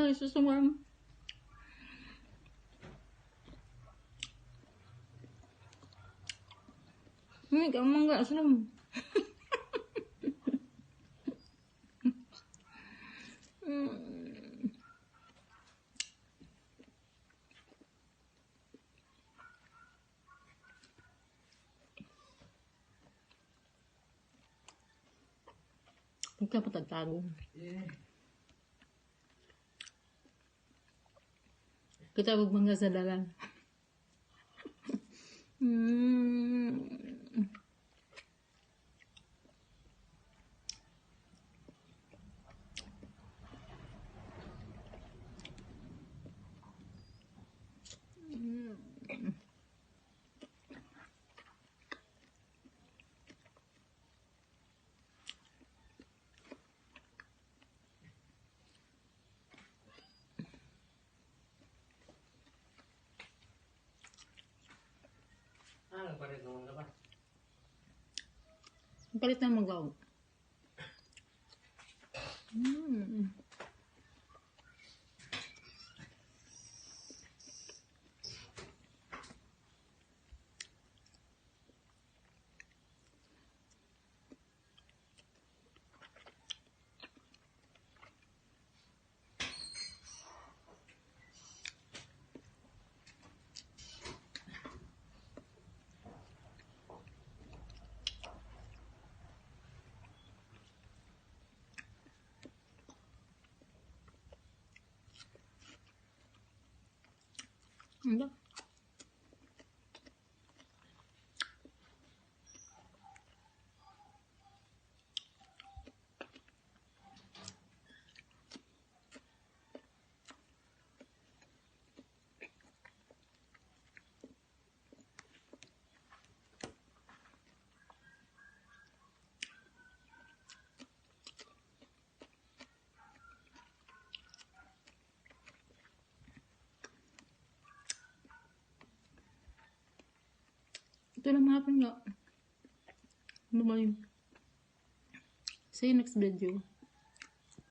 Ay, susuman. Hindi ka mangga sila. Pagkapatagtago. Kita wag mangga sa dalan. Ah, nagpalit naman ka ba? Ang palit na magaw. Ano? Ito lang, mga pangga. Bye-bye. See you next video.